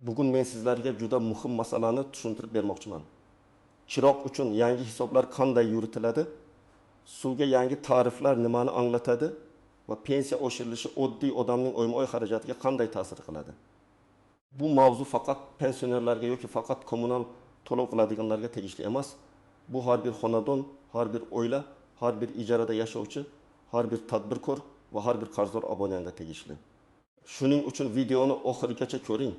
Bugun men sizlarga juda muhim masalani tushuntirib bermoqchiman. Chiroq uchun yangi hisoblar qanday yuritiladi, suvga yangi tariflar nimani anglatadi va pensiya oshirilishi oddiy odamning oyma-oy xarajatiga qanday ta'sir qiladi? Bu mavzu faqat pensionerlarga yoki faqat kommunal to'lov qiladiganlarga tegishli emas. Bu har bir xonadon, har bir oila, har bir ijarada yashovchi, har bir tadbirkor va har bir qarzdor abonentga tegishli. Shuning uchun videoni oxirigacha ko'ring.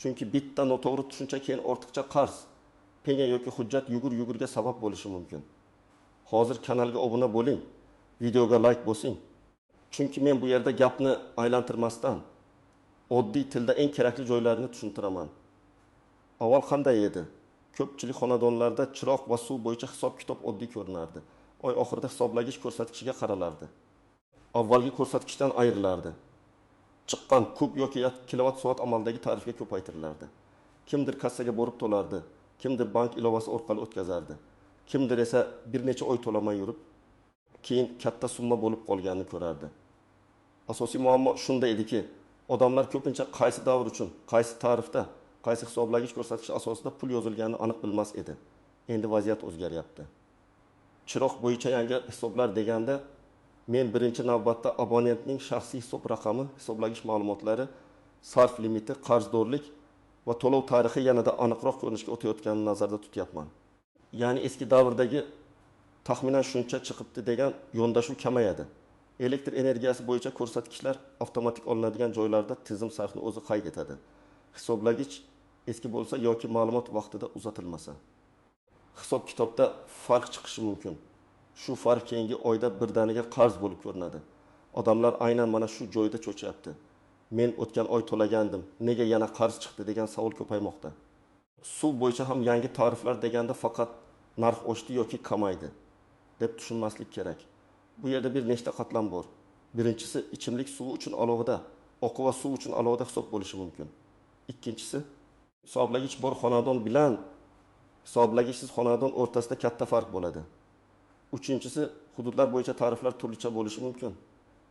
Chunki bitta noto'g'ri tushuncha keyin ortiqcha qarz, penya yoki hujjat yugur-yugurga sabab bo'lishi mumkin. Hozir kanalga obuna bo'ling, videoga like bosing. Chunki men bu yerda gapni aylantirmasdan oddiy tilda eng kerakli joylarini tushuntiraman. Avval qanday edi? Ko'pchilik xonadonlarda chiroq va suv bo'yicha hisob-kitob oddiy ko'rinardi. Oy oxirida hisoblagich ko'rsatkichiga qaralardi. Avvalgi ko'rsatkichdan ayrilardi. Chiqqan kub yoki kilovat soat amaldagi tarifga ko'paytirilardi. Kimdir kassaga borib to'lardi, kimdir bank ilovasi orqali o'tkazardi. Kimdir esa bir necha oy to'lamay yurib, keyin katta summa bo'lib qolganini ko'rardi. Asosiy muammo shunda ediki, odamlar ko'pincha qaysi davr uchun, qaysi tarifda, qaysi hisoblagich ko'rsatkich asosida pul yozilganini aniq bilmas edi. Endi vaziyat o'zgaryapti. Chiroq bo'yicha yangi hisoblar deganda men birinchi navbatda abonentning shaxsiy hisob raqami, hisoblagich ma'lumotlari, sarf limiti, qarzdorlik va to'lov tarixi yanada aniqroq ko'rinishga o'tayotganini nazarda tutyapman. Ya'ni eski davrdagi taxminan shuncha chiqibdi degan yondashuv kamayadi. Elektr energiyasi bo'yicha ko'rsatkichlar avtomatik olinadigan joylarda tizim sarfni o'zi qayd etadi. Hisoblagich eski bo'lsa yoki ma'lumot vaqtida uzatilmasa, hisob-kitobda farq chiqishi mumkin. Shu farq keyingi oyda birdaniga qarz bo'lib ko'rinadi. Odamlar aynan mana shu joyda cho'chiyapti. Men o'tgan oy to'lagandim, nega yana qarz chiqdi degan savol ko'paymoqda. Suv bo'yicha ham yangi tariflar deganda faqat narx oshdi yoki kamaydi deb tushunmaslik kerak. Bu yerda bir nechta qatlam bor. Birinchisi, ichimlik suvi uchun alohida, oqova suv uchun alohida hisob bo'lishi mumkin. Ikkinchisi, hisoblagich bor xonadon bilan hisoblagichsiz xonadon o'rtasida katta farq bo'ladi. Uchinchisi, hududlar bo'yicha tariflar turlicha bo'lishi mumkin.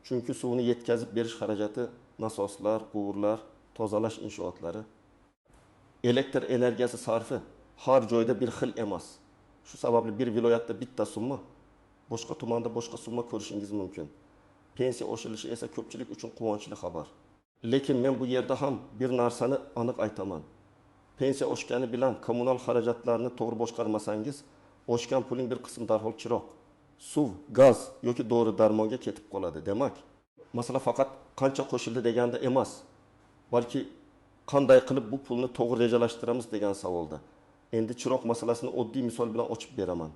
Chunki suvni yetkazib berish xarajati, nasoslar, quvurlar, tozalash inshootlari, elektr energiyasi sarfi har joyda bir xil emas. Shu sababli bir viloyatda bitta summa, boshqa tumanda boshqa summa ko'rishingiz mumkin. Pensiya oshirilishi esa ko'pchilik uchun quvonchli xabar. Lekin men bu yerda ham bir narsani aniq aytaman. Pensiya oshgani bilan kommunal xarajatlarni to'g'ri boshqarmasangiz, oshgan pulning bir qismi darhol chiroq, suv, gaz yoki dori-darmonga ketib qoladi. Demak, masala faqat qancha qo'shildi deganda emas, balki qanday qilib bu pulni to'g'ri rejalashtiramiz degan savolda. Endi chiroq masalasini oddiy misol bilan ochib beraman.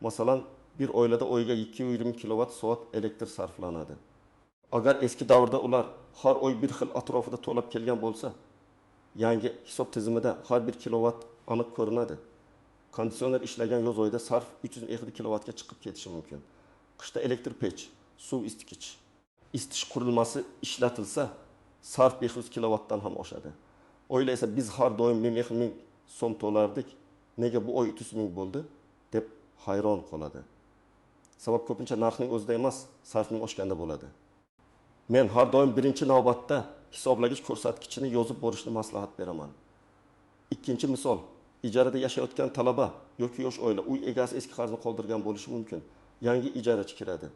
Masalan, bir oilada oyiga 2,5 kilovat soat elektr sarflanadi. Agar eski davrda ular har oy bir xil atrofida to'lab kelgan bo'lsa, yangi hisob tizimida har bir kilovat aniq ko'rinadi. Konditsioner ishlagan yoz oyida sarf 350 kilovatga chiqib ketishi mumkin. Qishda elektr pech, suv isitgich, isitish qurilmasi ishlatilsa, sarf 500 kilovatdan ham oshadi. Oila esa biz har doim 1000 so'm to'lardik, nega bu oy 300 ming bo'ldi deb hayron qoladi. Sabab ko'pincha narxning o'zida emas, sarfning oshganda bo'ladi. Men har doim birinchi navbatda hisoblagich ko'rsatkichini yozib borishni maslahat beraman. Ikkinchi misol, ijarada yashayotgan talaba yoki yosh oila uy egasi eski qarzni qoldirgan bo'lishi mumkin. Yangi ijarachi kiradi.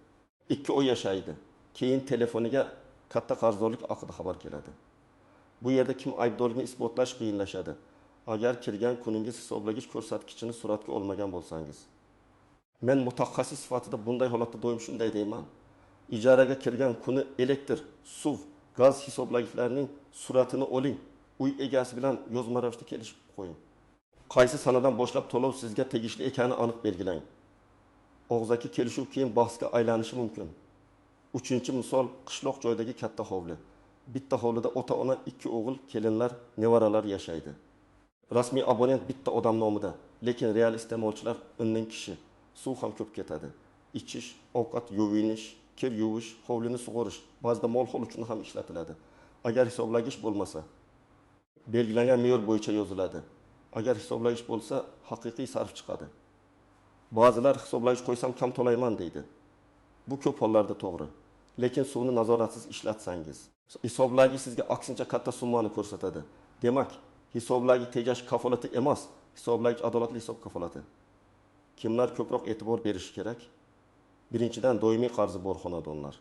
2 oy yashaydi. Keyin telefoniga katta qarzdorlik haqida xabar keladi. Bu yerda kim aybdorligini isbotlash qiyinlashadi. Agar kirgan kuningiz hisoblagich ko'rsatkichini suratga olmagan bo'lsangiz. Men mutaxassis sifatida bunday holatda doim shunday deyman. Ijaraga kirgan kuni elektr, suv, gaz hisoblagichlarning suratini oling. Uy egasi bilan yozma ravishda kelishib qo'ying. Qaysi sanadan boshlab to'lov sizga tegishli ekanini aniq belgilang. Og'zaki kelishuv keyin bahsga aylanishi mumkin. Uchinchi misol, qishloq joydagi katta hovli. Bitta hovlida ota-ona, 2 o'g'il, kelinlar, nevaralar yashaydi. Rasmiy abonent bitta odam nomida, lekin real iste'molchilar 10 kishi. Suv ham ko'p ketadi. Ichish, ovqat yuvinish, kir yuvish, hovlini sug'orish, ba'zida mol-hol uchun ham ishlatiladi. Agar hisoblagich bo'lmasa, belgilangan me'yor bo'yicha yoziladi. Agar hisoblagich bo'lsa, haqiqiy sarf chiqadi. Ba'zilar hisoblagich qo'ysam kam to'layman deydi. Bu ko'p hollarda to'g'ri. Lekin suvni nazoratsiz ishlatsangiz, hisoblagich sizga aksincha katta summani ko'rsatadi. Demak, hisoblagich tejash kafolati emas, hisoblagich adolatli hisob kafolati. Kimlar ko'proq e'tibor berishi kerak? Birinchidan, doimiy qarzi bor xonadonlar.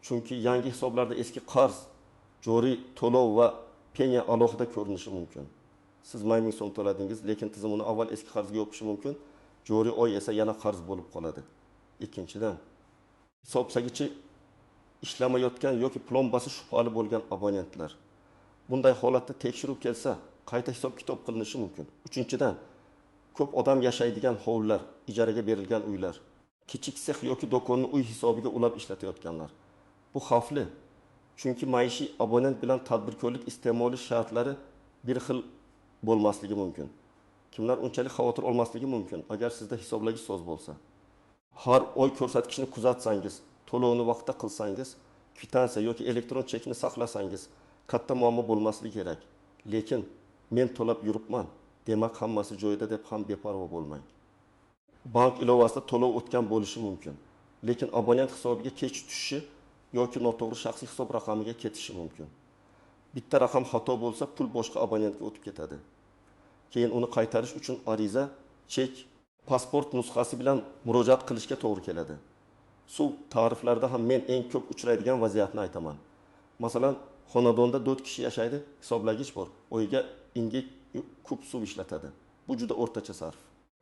Chunki yangi hisoblarda eski qarz, joriy to'lov va penya alohida ko'rinishi mumkin. Siz 1000 so'm to'ladingiz, lekin tizim uni avval eski qarzga yopishi mumkin, joriy oy esa yana qarz bo'lib qoladi. Ikkinchidan, hisoblagichi ishlamayotgan yoki plombasi shubhali bo'lgan abonentlar. Bunday holatda tekshiruv kelsa, qayta hisob-kitob qilinishi mumkin. Uchinchidan, ko'p odam yashaydigan hovlilar, ijaraga berilgan uylar, kichik sex yoki do'konni uy hisobiga ulab ishlatayotganlar. Bu xavfli, chunki maishiy abonent bilan tadbirkorlik iste'moli shartlari bir xil bo'lmasligi mumkin. Kimlar unchalik xavotir olmasligi mumkin, agar sizda hisoblagich soz bo'lsa. Har oy ko'rsatkichni kuzatsangiz, to'lovni vaqtida qilsangiz, kvitansiya yoki elektron chekni saqlasangiz, katta muammo bo'lmasligi kerak. Lekin men to'lab yuribman, demak hammasi joyida deb ham beparvo bo'lmang. Bank ilovasida to'lov o'tgan bo'lishi mumkin, lekin abonent hisobiga kech tushishi yoki noto'g'ri shaxsiy hisob raqamiga ketishi mumkin. Bitta raqam xato bo'lsa, pul boshqa abonentga o'tib ketadi. Keyin uni qaytarish uchun ariza, chek, pasport nusxasi bilan murojaat qilishga to'g'ri keladi. Suv tariflarida ham men eng ko'p uchraydigan vaziyatni aytaman. Masalan, xonadonda 4 kishi yashaydi, hisoblagich bor, oyiga 2 kub suv ishlatadi. Bu juda o'rtacha sarf.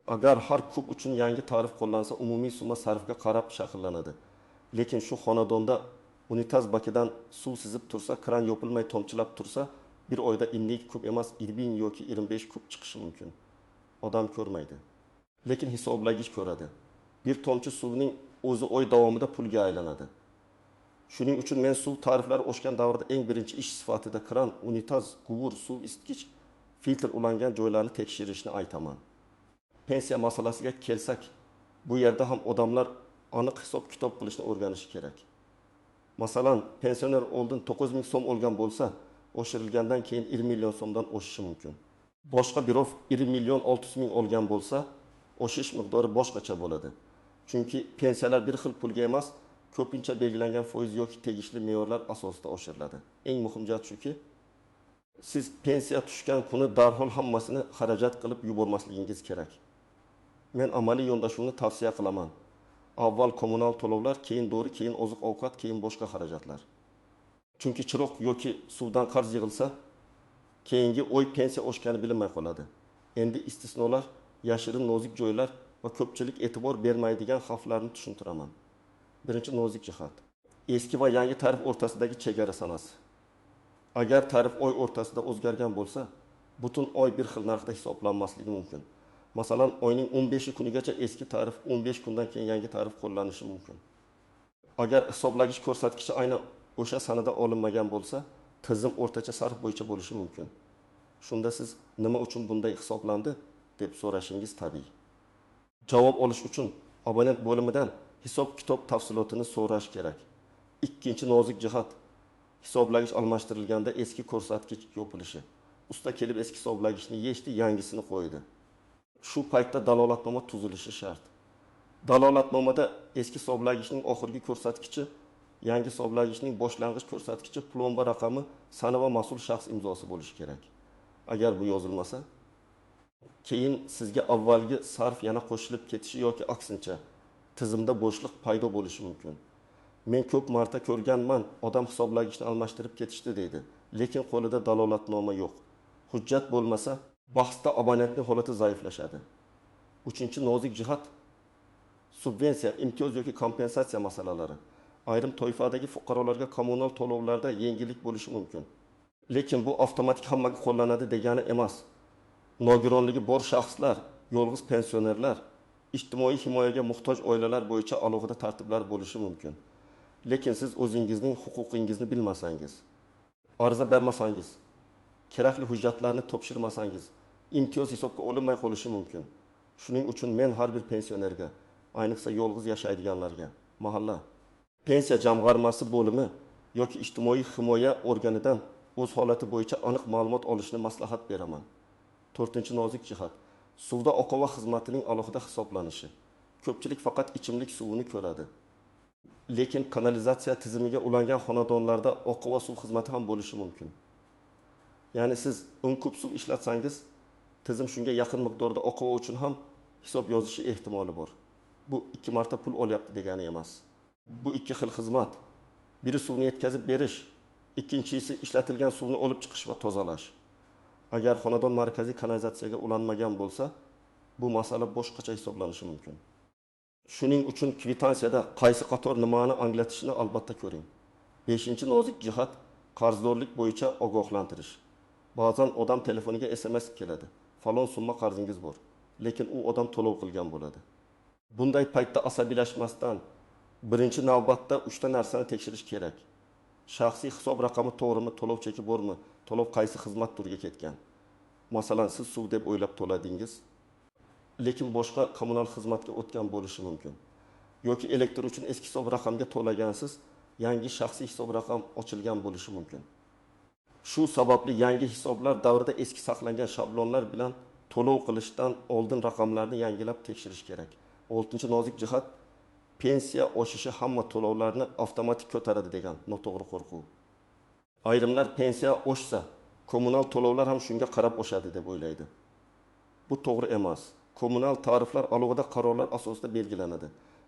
Agar har kub uchun yangi tarif qo'llansa, umumiy summa sarfga qarab shakllanadi. Lekin shu xonadonda unitaz bakidan suv sizib tursa, kran yopilmay tomchilab tursa, bir oyda 52 kub emas, 20 yoki 25 kub chiqishi mumkin. Odam ko'rmaydi. Lekin hisoblagich ko'radi. Bir tomchi suvning o'zi oy davomida pulga aylanadi. Shuning uchun men suv tariflari oshgan davrda eng birinchi ish sifatida kran, unitaz, quvur, suv isitgich, filtr ulangan joylarni tekshirishni aytaman. Pensiya masalasiga kelsak, bu yerda ham odamlar aniq hisob-kitob qilishni o'rganishi kerak. Masalan, pensioner oldin 9000 so'm olgan bo'lsa, oshirilgandan keyin 1 million so'mdan oshishi mumkin. Boshqa birov 1 million 600 ming olgan bo'lsa, oshish miqdori boshqacha bo'ladi. Chunki pensiyalar bir xil pulga emas, ko'pincha belgilangan foiz yoki tegishli me'yorlar asosida oshiriladi. Eng muhim jihat shuki, siz pensiya tushgan kuni darhol hammasini xarajat qilib yubormasligingiz kerak. Men amaliy yondashuvni tavsiya qilaman. Avval kommunal to'lovlar, keyin dori, keyin oziq-ovqat, keyin boshqa xarajatlar. Chunki chiroq yoki suvdan qarz yig'ilsa, keyingi oy pensiya oshgani bilinmay qoladi. Endi istisnolar, yashirin nozik joylar va ko'pchilik e'tibor bermaydigan xavflarni tushuntiraman. Birinchi nozik jihat. Eski va yangi tarif o'rtasidagi chegara sanasi. Agar tarif oy o'rtasida o'zgargan bo'lsa, butun oy bir xil narxda hisoblanmasligi mumkin. Masalan, oyning 15 kunigacha eski tarif, 15 kundan keyin yangi tarif qo'llanishi mumkin. Agar hisoblagich ko'rsatkichi aynan o'sha sanada olinmagan bo'lsa, tizim o'rtacha sarf bo'yicha bo'lishi mumkin. Shunda siz nima uchun bunday hisoblandi deb so'rashingiz tabiiy. Javob olish uchun abonent bo'limidan hisob-kitob tafsilotini so'rash kerak. Ikkinchi nozik jihat, hisoblagich almashtirilganda eski ko'rsatkich yopilishi. Usta kelib eski hisoblagichni yechdi, yangisini qo'ydi. Shu paytda dalolatnoma tuzilishi shart. Dalolatnomada eski hisoblagichning oxirgi ko'rsatkichi, yangi hisoblagichning boshlang'ich ko'rsatkichi, plomba raqami, sana va mas'ul shaxs imzosi bo'lishi kerak. Agar bu yozilmasa, keyin sizga avvalgi sarf yana qo'shilib ketishi yoki aksincha tizimda bo'shliq paydo bo'lishi mumkin. Men ko'p marta ko'rganman, odam hisoblagichni almashtirib ketishdi deydi, lekin qo'lida dalolatnoma yo'q. Hujjat bo'lmasa, bahsda abonentning holati zaiflashadi. Uchinchi nozik jihat, subvensiya, imtiyoz yoki kompensatsiya masalalari. Ayrim toifadagi fuqarolarga kommunal to'lovlarda yengillik bo'lishi mumkin. Lekin bu avtomatik hammaga qo'llanadi degani emas. Nogironligi bor shaxslar, yolg'iz pensionerlar, ijtimoiy himoyaga muhtoj oilalar bo'yicha alohida tartiblar bo'lishi mumkin. Lekin siz o'zingizning huquqingizni bilmasangiz, ariza bermasangiz, kerakli hujjatlarni topshirmasangiz, imtiyoz hisobga olinmay qolishi mumkin. Shuning uchun men har bir pensionerga, ayniqsa yolg'iz yashaydiganlarga, mahalla pensiya jamg'armasi bo'limi yoki ijtimoiy himoya organidan o'z holati bo'yicha aniq ma'lumot olishni maslahat beraman. To'rtinchi nozik jihat, suvda oqova xizmatining alohida hisoblanishi. Ko'pchilik faqat ichimlik suvini ko'radi. Lekin kanalizatsiya tizimiga ulangan xonadonlarda oqova suv xizmati ham bo'lishi mumkin. Ya'ni siz 10 kub suv ishlatsangiz, tizim shunga yaqin miqdorda oqova uchun ham hisob yozishi ehtimoli bor. Bu ikki marta pul olyapti degani emas. Bu ikki xil xizmat. Biri suvni yetkazib berish, ikkinchisi ishlatilgan suvni olib chiqish va tozalash. Agar xonadon markaziy kanalizatsiyaga ulanmagan bo'lsa, bu masala boshqacha hisoblanishi mumkin. Shuning uchun kvitansiyada qaysi qator nimani anglatishini albatta ko'ring. Beshinchi nozik jihat qarzdorlik bo'yicha ogohlantirish. Ba'zan odam telefoniga SMS keladi: falon summa qarzingiz bor. Lekin u odam to'lov qilgan bo'ladi. Bunday paytda asabiylashmasdan birinchi navbatda uchta narsani tekshirish kerak. Shaxsiy hisob raqami to'g'rimi, to'lov cheki bormi, to'lov qaysi xizmat turiga ketgan. Masalan, siz suv deb o'ylab to'ladingiz, lekin boshqa kommunal xizmatga o'tgan bo'lishi mumkin. Yoki elektr uchun eski hisob raqamga to'lagansiz, yangi shaxsiy hisob raqam ochilgan bo'lishi mumkin. Shu sababli yangi hisoblar davrida eski saqlangan shablonlar bilan to'lov qilishdan oldin raqamlarni yangilab tekshirish kerak. Oltinchi nozik jihat pensiya oshishi hamma to'lovlarni avtomatik ko'taradi degan noto'g'ri qo'rquv. Ayrimlar pensiya oshsa, kommunal to'lovlar ham shunga qarab oshadi deb o'ylaydi. Bu to'g'ri emas. Kommunal tariflar alohida qarorlar asosida belgilanadi.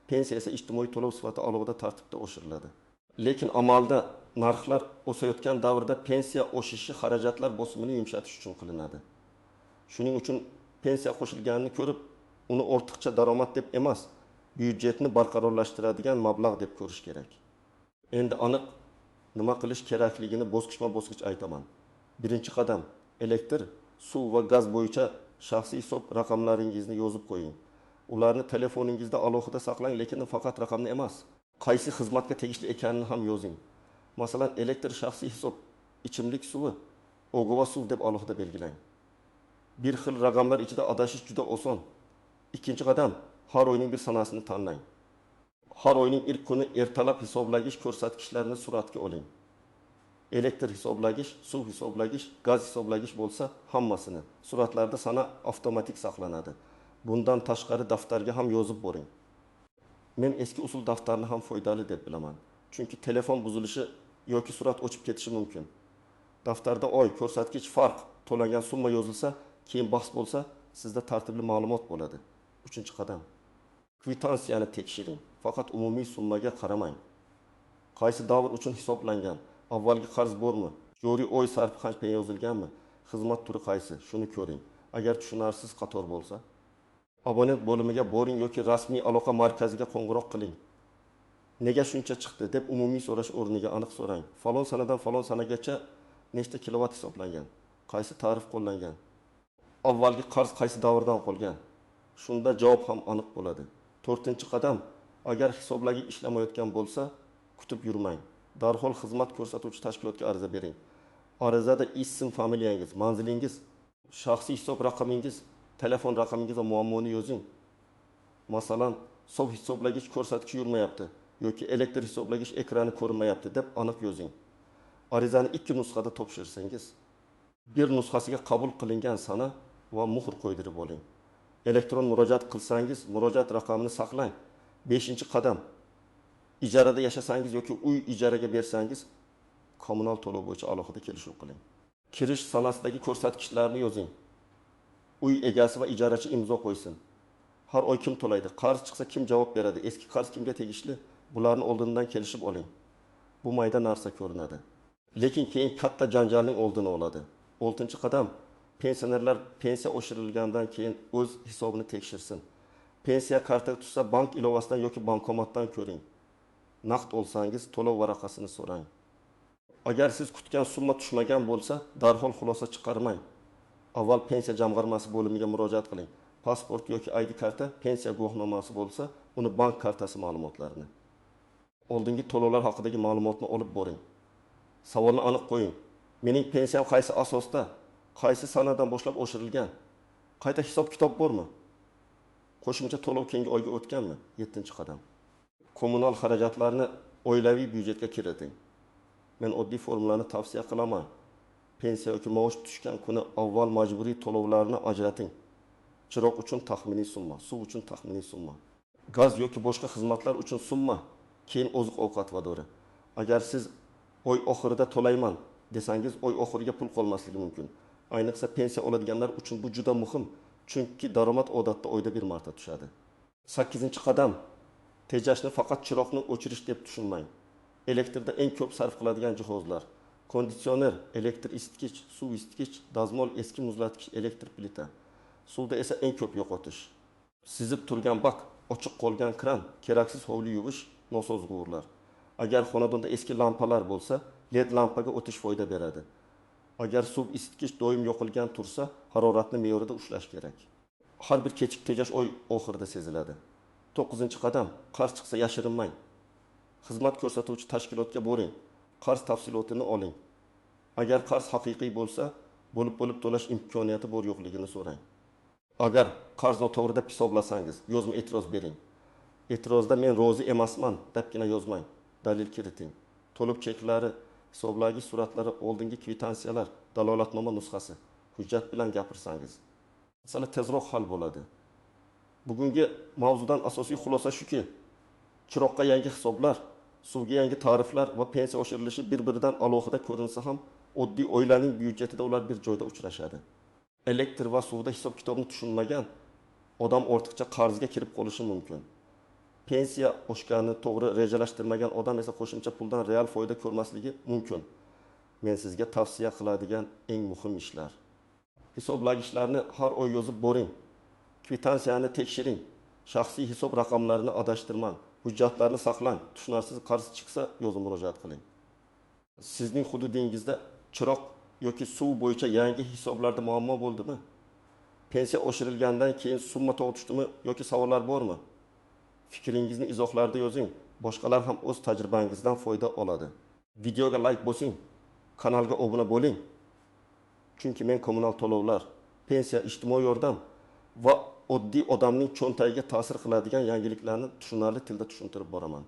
Pensiya esa ijtimoiy to'lov sifatida alohida tartibda oshiriladi. Lekin amalda narxlar o'sayotgan davrda pensiya oshishi xarajatlar bosimini yumshatish uchun qilinadi. Shuning uchun pensiya qo'shilganini ko'rib, uni ortiqcha daromad deb emas, byudjetni barqarorlashtiradigan mablag' deb ko'rish kerak. Endi aniq nima qilish kerakligini bosqichma-bosqich aytaman. Birinchi qadam elektr, suv va gaz bo'yicha shaxsiy hisob raqamlaringizni yozib qo'ying. Ularni telefoningizda alohida saqlang, lekin faqat raqamni emas, qaysi xizmatga tegishli ekanini ham yozing. Masalan, elektr shaxsiy hisob, ichimlik suvi, oqova suv deb alohida belgilang. Bir xil raqamlar ichida adashish juda oson. Ikkinchi qadam har oyning bir sanasini tanlang. Har oyning ilk kuni ertalab hisoblagich ko'rsatkichlarini suratga oling. Elektr hisoblagich, suv hisoblagich, gaz hisoblagich bo'lsa hammasini. Suratlarda sana avtomatik saqlanadi. Bundan tashqari daftarga ham yozib boring. Men eski usul daftarni ham foydali deb bilaman. Chunki telefon buzilishi yoki surat o'chib ketishi mumkin. Daftarda oy, ko'rsatkich, farq, to'langan summa yozilsa, keyin bahs bo'lsa, sizda tartibli ma'lumot bo'ladi. Uchinchi qadam kvitansiyani tekshiring. Faqat umumiy summaga qaramang. Qaysi davr uchun hisoblangan, avvalgi qarz bormi, joriy oy sarfi qancha yozilganmi, xizmat turi qaysi, shuni ko'ring. Agar tushunarsiz qator bo'lsa, abonent bo'limiga boring yoki rasmiy aloqa markaziga qo'ng'iroq qiling. Nega shuncha chiqdi deb umumiy so'rash o'rniga aniq so'rang. Falon sanadan falon sanagacha nechta kilovat hisoblangan, qaysi tarif qo'llangan, avvalgi qarz qaysi davrdan qolgan. Shunda javob ham aniq bo'ladi. To'rtinchi qadam agar hisoblagich ishlamayotgan bo'lsa, kutib yurmang. Darhol xizmat ko'rsatuvchi tashkilotga ariza bering. Arizada ism, familiyangiz, manzilingiz, shaxsiy hisob raqamingiz, telefon raqamingiz va muammoni yozing. Masalan, suv hisoblagich ko'rsatkichi yurmayapti yoki elektr hisoblagich ekrani ko'rinmayapti deb aniq yozing. Arizani ikki nusxada topshirsangiz, bir nusxasiga qabul qilingan sana va muhr qo'ydirib oling. Elektron murojaat qilsangiz, murojaat raqamini saqlang. Beshinchi qadam ijarada yashasangiz yoki uy ijaraga bersangiz, kommunal to'lov bo'yicha alohida kelishuv qiling. Kirish sanasidagi ko'rsatkichlarni yozing. Uy egasi va ijarachi imzo qo'ysin. Har oy kim to'laydi, qarz chiqsa kim javob beradi, eski qarz kimga tegishli, bularni oldindan kelishib oling. Bu mayda narsa ko'rinadi, lekin keyin katta janjalning oldini oladi. Oltinchi qadam pensionerlar pensiya oshirilgandan keyin o'z hisobini tekshirsin. Pensiya kartaga tushsa bank ilovasidan yoki bankomatdan ko'ring. Naqd olsangiz to'lov varaqasini so'rang. Agar siz kutgan summa tushmagan bo'lsa, darhol xulosa chiqarmang. Avval pensiya jamg'armasi bo'limiga murojaat qiling. Pasport yoki ID karta, pensiya guvohnomasi bo'lsa, uni bank kartasi ma'lumotlarini. Oldingi to'lovlar haqidagi ma'lumotni olib boring. Savolni aniq qo'ying. Mening pensiyam qaysi asosda, qaysi sanadan boshlab oshirilgan? Qayta hisob-kitob bormi? Qo'shimcha to'lov keyingi oyga o'tganmi? 7-qadam. Kommunal xarajatlarni oilaviy byudjetga kiriting. Men oddiy formulani tavsiya qilaman. Pensiya yoki maosh tushgan kuni avval majburiy to'lovlarni ajrating. Chiroq uchun taxminiy summa, suv uchun taxminiy summa, gaz yoki boshqa xizmatlar uchun summa, keyin oziq-ovqat va dori. Agar siz oy oxirida to'layman desangiz, oy oxiriga pul qolmasligi mumkin. Ayniqsa pensiya oladiganlar uchun bu juda muhim, chunki daromad odatda oyda bir marta tushadi. Sakkizinchi qadam: tejashni faqat chiroqni o'chirish deb tushunmang. Elektrda eng ko'p sarf qiladigan jihozlar: konditsioner, elektr isitgich, suv isitgich, dazmol, eski muzlatgich, elektr plita. Suvda esa eng ko'p yo'qotish: sizib turgan bak, ochiq qolgan kran, keraksiz hovli yuvish, nosoz quvurlar. Agar xonadonda eski lampalar bo'lsa, LED lampaga o'tish foyda beradi. Agar suv isitgich doim yoqilgan tursa, haroratni me'yorida ushlash kerak. Har bir kechki tejash oy oxirida seziladi. To'qqizinchi qadam: qarz chiqsa, yashirinmang. Xizmat ko'rsatuvchi tashkilotga boring, qarz tafsilotini oling. Agar qarz haqiqiy bo'lsa, bo'lib bo'lib to'lash imkoniyati bor yo'qligini so'rang. Agar qarz noto'g'ri deb hisoblasangiz, yozma e'tiroz bering. E'tirozda "men rozi emasman" debgina yozmang, dalil kiriting: to'lov cheklari, hisoblagich suratlari, oldingi kvitansiyalar, dalolatnoma nusxasi. Hujjat bilan gapirsangiz, masala tezroq hal bo'ladi. Bugungi mavzudan asosiy xulosa shuki, chiroqqa yangi hisoblar, suvga yangi tariflar va pensiya oshirilishi bir biridan alohida ko'rinsa ham, oddiy oilaning byudjetida ular bir joyda uchrashadi. Elektr va suvda hisob kitobni tushunmagan odam ortiqcha qarzga kirib qolishi mumkin. Pensiya oshganini to'g'ri rejalashtirmagan odam esa qo'shimcha puldan real foyda ko'rmasligi mumkin. Men sizga tavsiya qiladigan eng muhim ishlar: hisoblagichlarni har oy yozib boring, kvitansiyani tekshiring, shaxsiy hisob raqamlarini adashtirmang, hujjatlarni saqlang, tushunarsiz qarz chiqsa, yozma murojaat qiling. Sizning hududingizda chiroq yoki suv bo'yicha yangi hisoblarda muammo bo'ldimi? Pensiya oshirilgandan keyin summa to'g'ri tushdimi yoki savollar bormi? Fikringizni izohlarda yozing, boshqalar ham o'z tajribangizdan foyda oladi. Videoga layk bosing, kanalga obuna bo'ling, chunki men kommunal to'lovlar, pensiya, ijtimoiy yordam va oddiy odamning cho'ntagiga ta'sir qiladigan yangiliklarni tushunarli tilda tushuntirib boraman.